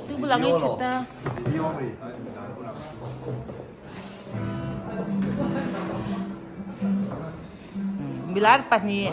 Tu bulah ngai that a. Milar pahnih.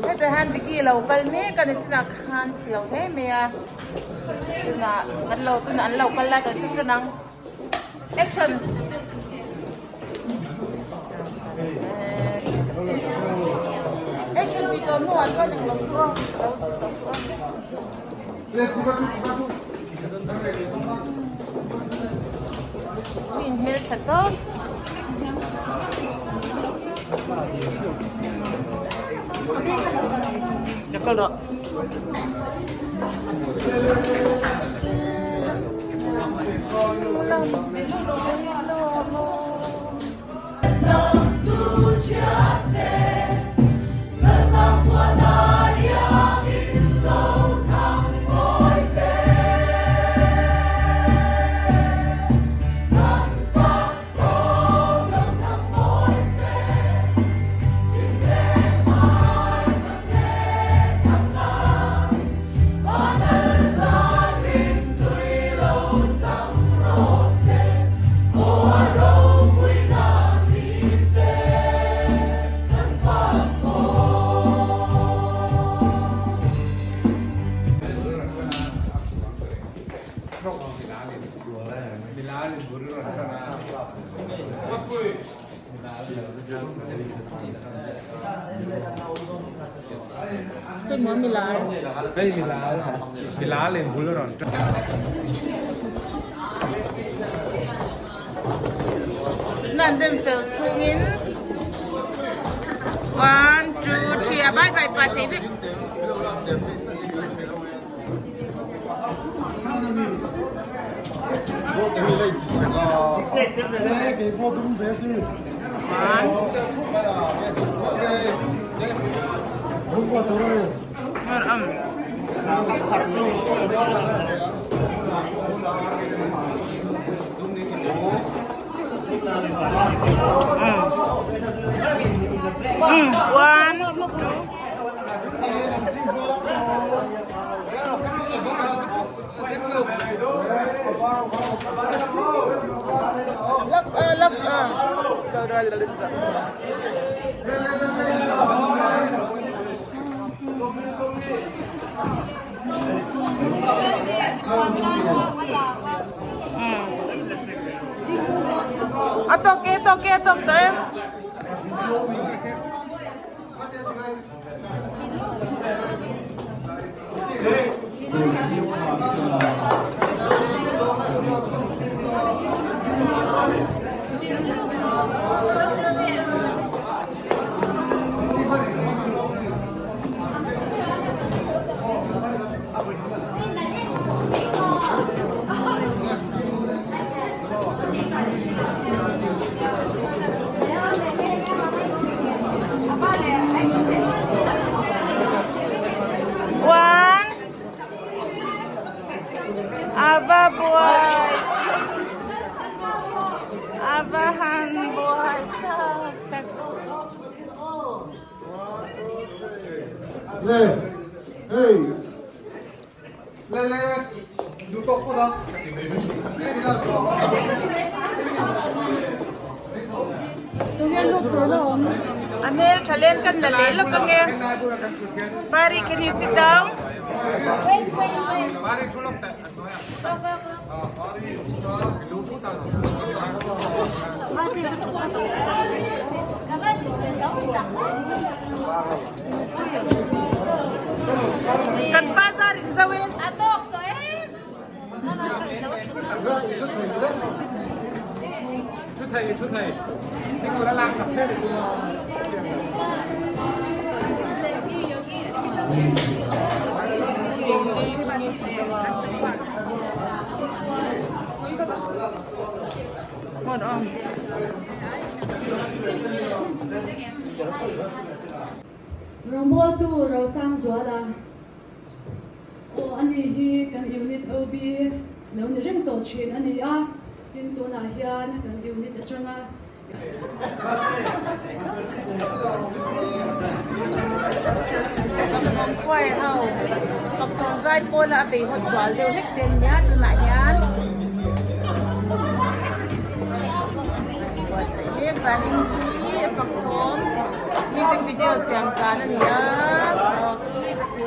Heta hian Diki lo kal mek a ni chinah khan thi lo hle mai a tunah kan lo tunah an lo kal lai kan hre tan ang action. Action tih tawh hnuah chuan englo chu a lo ti tawh chu a. Mi in hmeltha tawp. Chakal rawh. Thutna an rem fel chhungin one two three a bye bye pa thei vek. One, two. A tawk e, tawk e, a tawk tawh em? One. Ava buai. Ava han buai tak tak. Le, hey. Le le, du tawk phawt a. A hmel tha len kan la leh lawk ange. Pari can you sit down? Kan pa zar in zo e. Hmun awm. Rawngbawltu Rosangzuala aw a ni hi kan unit OB lo ni reng tawh thin a ni a, tin tunah hian kan unit atanga. Pakthawng choir ho Pakthawng zai pawla a bei hawt zual deuh hlek te ania tunah hian buatsaih mek zanin hi Pakthawng music video siam zan a ni a aw khi te khi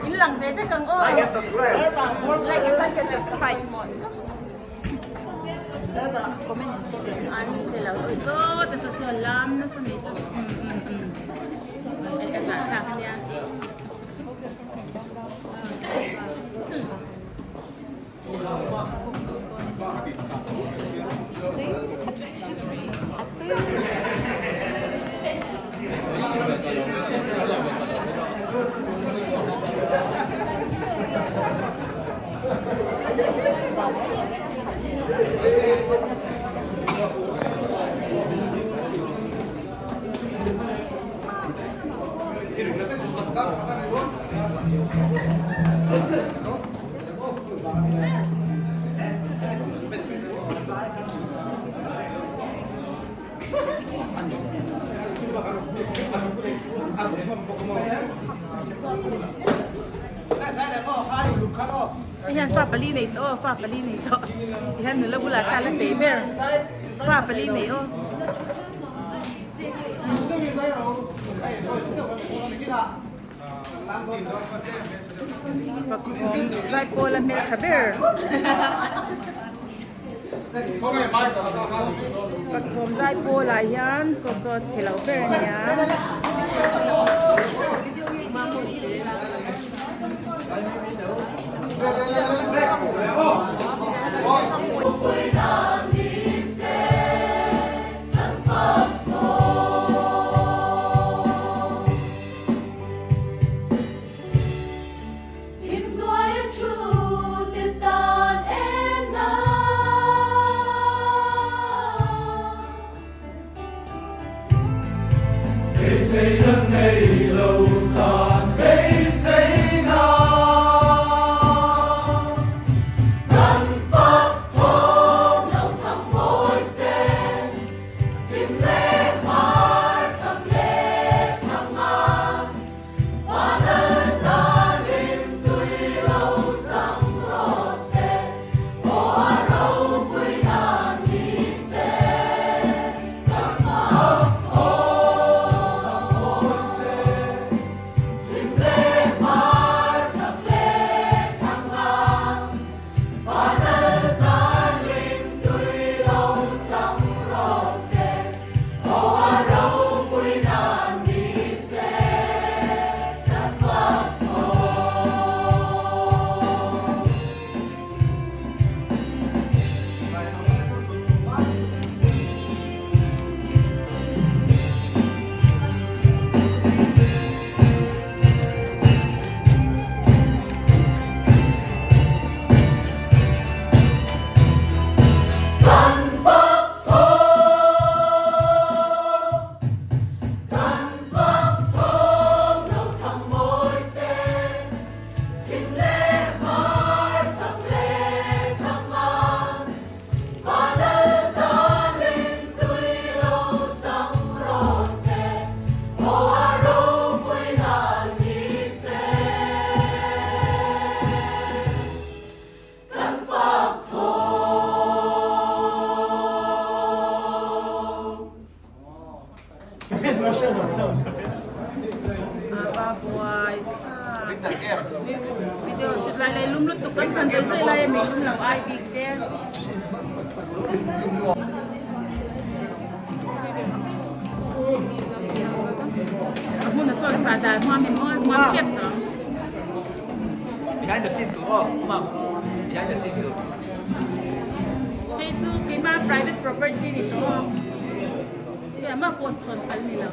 in lang ve vek ang aw like and subscribe. An che lo oi sawt a saw lam nasa mai saw hei ka zah thlak ania. Hei hian fa pali nei tawh aw fa pali nei tawh ti hian nula bulah thla la tei ber fa pali nei aw. Fakawm zaipawl a hmeltha ber. Fakthawm zaipawl ah hian chaw chaw chhe lo ber a nia. Video shoot lai lai lum lutuk kan thlan zai zai lai a mei lum lo ai bik te. A hmun a sawi fah dan hmuam in mawi hmuam tep tawh ang. Behind the scene tur aw ma'am behind the scene tur. Hei chu keimah private property ni tawh. Enge mah post chhawn phal ni lo.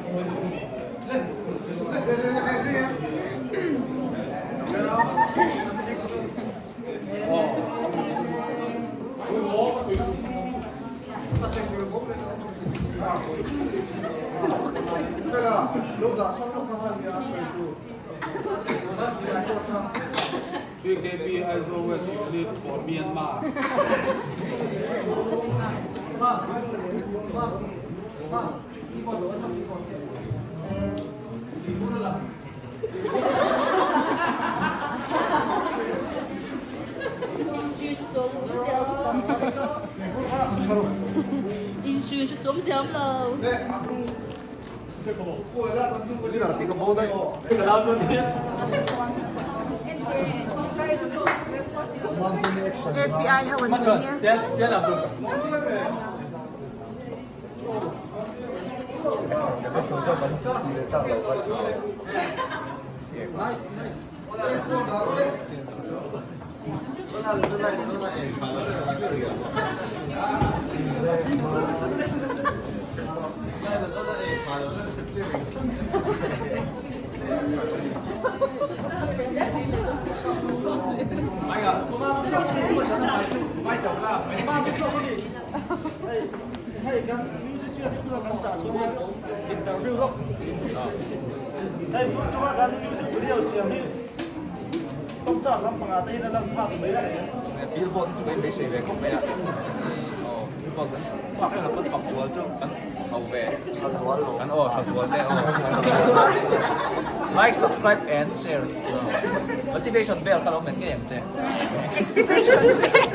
GKP Aizawl West Unit for Myanmar. ACI ho an chei a. Billboard chu kan beisei ve khawp mai a, aw billboard kan fak vel kan fak zual chu kan ho ve kan aw tha zual te aw like subscribe and share motivation bell kha lo hmet ngei ang che.